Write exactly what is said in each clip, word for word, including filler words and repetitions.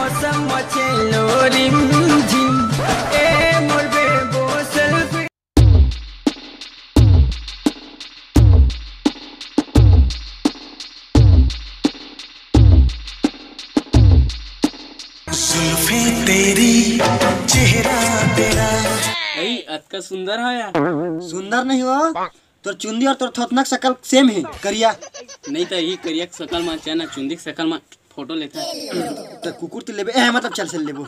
मौसम मचेलो रिमझिम, ए मोर बेबो सेल्फी। जुल्फे तेरी, चेहरा तेरा। अई, अतका सुंदर हो यार। सुंदर नहीं हो, तोर चुंदी और तोर थोथना के शकल सेम है, करिया। नहीं तो ये करिया के शकल मा, चाहे ना चुंदी के शकल मा फोटो लेता। तो कुकुर तो लेबे, ए, मतलब चल, चल लेबो।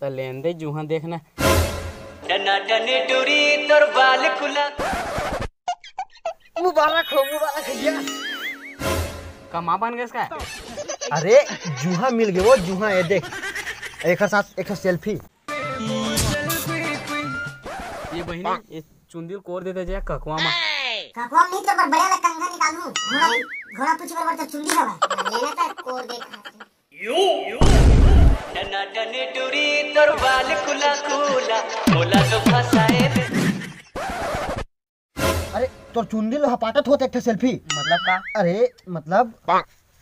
तो लेन दे जुहा देखना। टनाटन टूरी तोर बाल खुला। मुबारक हो, मुबारक हो, yes। कमा बन गए इसका। अरे, जुहा मिल गए वो, जुहा, ये देख। एक साथ एक selfie। ये बहिनी, ये चुंदी ल कोर देते जे ककवा मा। ककवा में तो पर बड़े वाला कंघा निकालू। घोड़ा, घोड़ा पूछे बराबर तो चुंदी हवा। लेना था कोर देख। टनाटन टूरी तोर बाल खुला खुला, मोला तो फसाए दे। अरे, तोर चुंदी ल हपाटत होत एक ठे selfie। मतलब का? अरे, मतलब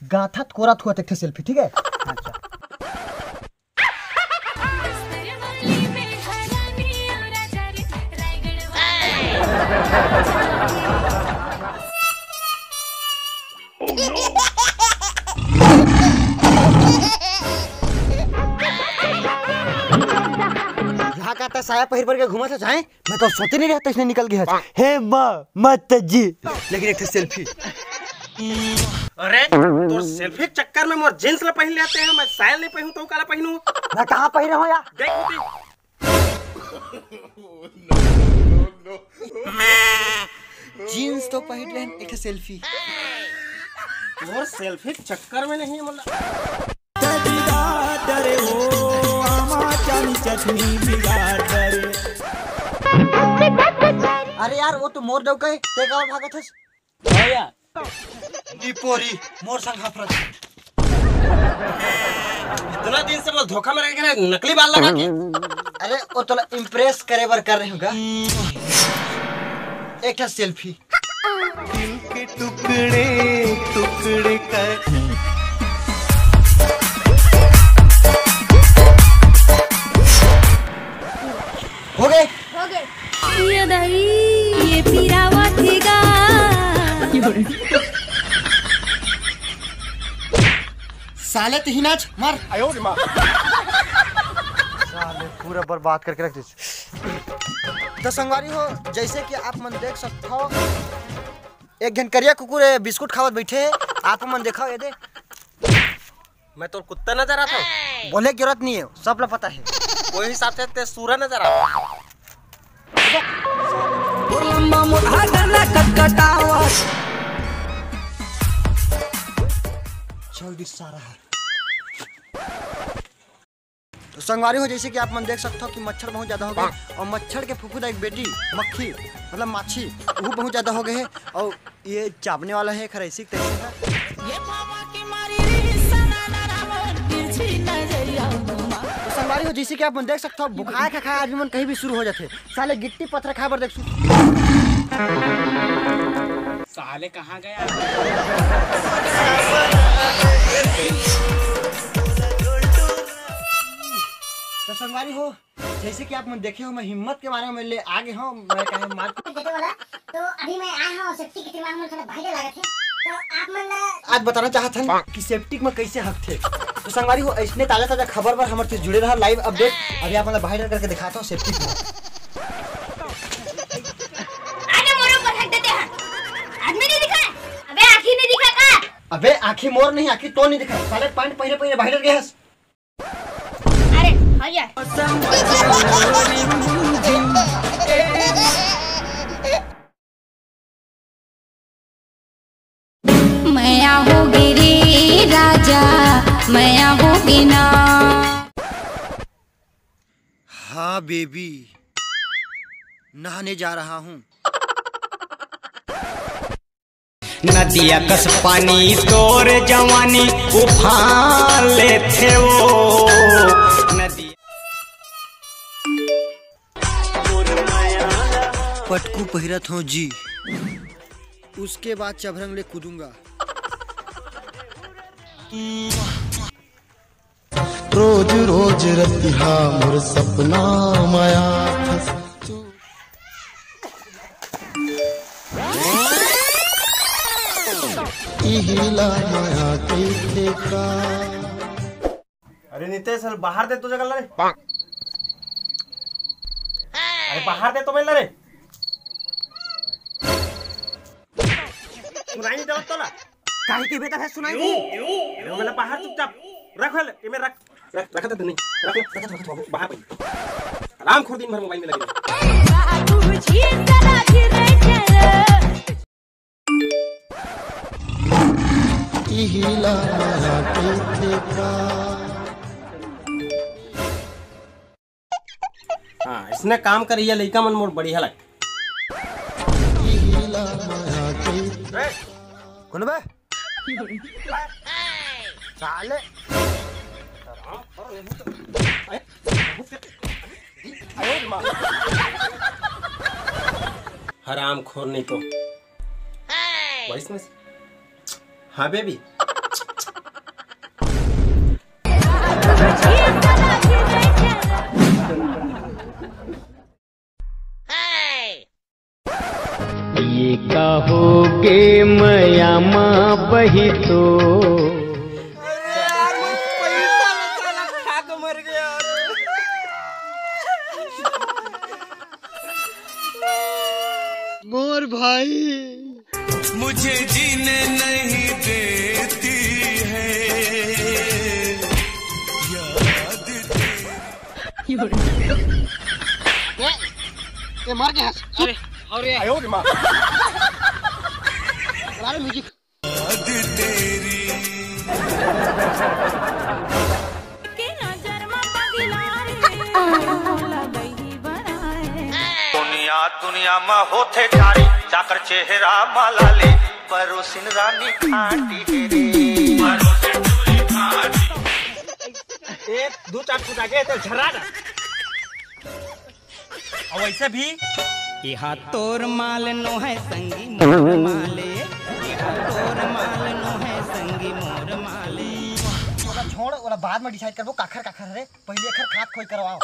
गांथत कोरत होत एक ठे selfie, ठीक है? अच्छा। यहाँ का त साया पहिर बर के घूमत हस, हैं? मैं तो सोचे नहीं रहता इसने निकल गया। हे माँ, माता जी। लेकिन एक ठे selfie। अरे, तोर selfie के चक्कर में मोर jeans ला पहिन लेते हैं, मैं साया नहीं पहिनू तो काला पहिनू? मैं कहाँ पहिरे हो यार? देख होती। Jeans तो पहिर लेन, एक ठे selfie। तोर selfie के चक्कर में नहीं, मतलब। बिगाड़ डरे हो, आमा चानी चटनी बिगाड़ डरे। अरे यार, वो तो मोर डौका है, ते काबर भागत हस? भैया। ई पोरी, मोर संग हफरत। इतना दिन से मोला धोखा में रख के नकली बाल लगा के। अरे, वो तोला impress करे बर कर रही हूँ गा। एक ठा selfie। दिल के टुकड़े टुकड़े कर। हो गए। हो गए। ये दही, ये पिरावा थेगा। साले तिही नाच मार। आयो रे माँ। साले पूरा बर्बाद करके रख दीस। तो संगवारी हो, जैसे कि आप मन देख सकत हो, एक झन करिया कुकुर ए बिस्कुट खावत बैठे हे। आप मन देखो, ये दे। मैं तोर कुत्ता नजर आता हूँ? बोले की जरूरत नहीं है, सब ला पता है। कोई हिसाब से ते सूरा नजर आता है। वो लंबा मोटा गला कटकटावा। चल दिस सारा है। तो संगवारी हो, जैसे कि आप मन देख सकते हो कि मच्छर बहुत ज्यादा हो गए और मच्छर के फुफुदा एक बेटी मक्खी, मतलब माछी, वो बहुत ज्यादा हो गए है और ये चाबने वाला है, खरैसी तैसी का। तो संगवारी हो, जैसे कि आप मन देख सकते हो, बुखार खा खा आदमी मन कहीं भी शुरू हो जाते। साले गिट्टी पत्थर खाए बर देख सु- साले कहाँ गया? तो संगवारी हो, जैसे कि आप मन देखे हो, मैं हिम्मत के मारे में ले आगे हूँ, मैं कहे मार। तो अभी मैं आया हूँ सेफ्टी के दिमाग में थोड़ा भाई लगा थे, तो आप मन ला आज बताना चाहत हन कि सेप्टिक में कैसे हक थे। तो संगवारी हो, ऐसने ताजा ताजा खबर बर हमर से जुड़े रहा, live update। अभी आप मन ला बाहर करके दिखाता हूँ सेप्टिक में। आजा मोरो पर हक देते हैं। आदमी नहीं दिखा? अबे आँखी नहीं दिखा का? अबे आँखी मोर नहीं, आँखी तो नहीं दिखा। साले पैंट पहिरे पहिरे बाहर गए हस। अरे, हाँ यार। मया होगे रे राजा, मया होगे ना। हाँ बेबी, नहाने जा रहा हूँ। नदिया कस पानी तोर जवानी उफान लेथे वो नदिया। पटकू पहिरत हो जी, उसके बाद चभरंग ले कूदूंगा। रोज रोज रतिहा मोर सपना माया। इहिला माया कहिथे का। अरे नितेश, बाहर दे तो जगह ला रे। अरे बाहर दे तो मैं ला रे। सुनाई नहीं देवत तोला? काहे के बेटा है, सुनाई नहीं। अरे वो मेला बाहर चुपचाप रख ले, ये में रख। रख, रख दे नहीं। रख, रख, रख, रख, रख, बाहर पड़ी। आराम खोर दिन भर मोबाइल में लगे। बाबूजी जरा धीरे चलो। इहिला माया कहिथे का। हाँ, इसने काम करिया लइका मन मोर बढ़िया लगथे। इहिला माया कहिथे। कौन बे? साले। हराम खोर नहीं तो। वॉइस में। हाँ बेबी। ये का होगे मया मा बही तो। अरे यार, मैं पैसा में साला खा के मर गया यार। मोर भाई। मुझे जीने नहीं देती है याद। ए, ए, मर गया। अरे, और ये? आयो रे माँ। अरे म्यूजिक। याद तेरी। के नजर मा पगला रे, लगई बड़ा है। दुनिया दुनिया मा होथे जारी, चाकर चेहरा मा लाली, परोसिन रानी खाटी रे। एक दो चार फुट आगे तो झरा ना। और वैसे भी इहा तोर माल नो है संगी मोर माले, इहा तोर माल नो है संगी मोर माले। ओला छोड़, ओला बाद में डिसाइड करबो काखर काखर हरे, पहले एखर खात खोई करवाओ।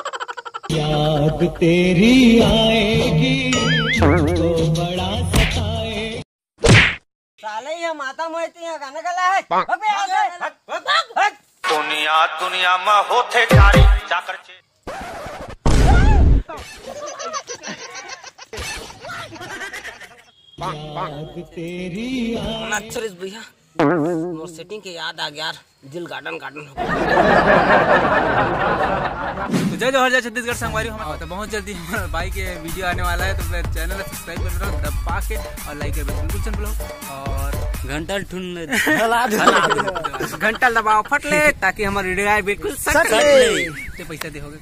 याद तेरी आएगी, तुझको बड़ा सताए। साले ये माता मोहिती यहाँ गाना गला है। अबे आ गए। दुनिया दुनिया मा होथे जारी, चाकर चे। याद तेरी। अच्छा रे भैया, मोर सेटिंग के याद आ गया यार, दिल गार्डन गार्डन हो गया। तो जय जोहार, जय छत्तीसगढ़ संगवारी, हम तो बहुत जल्दी हमारे भाई के वीडियो आने वाला है, तो मेरे चैनल को सब्सक्राइब कर दो दबा के, और लाइक कर दो बिल्कुल चैनल को, और घंटा ठुन ले। घंटा दबाओ फट ले, ताकि हमारे वीडियो आए बिल्कुल सट सट ले। ले। ते पैसा दे होगे।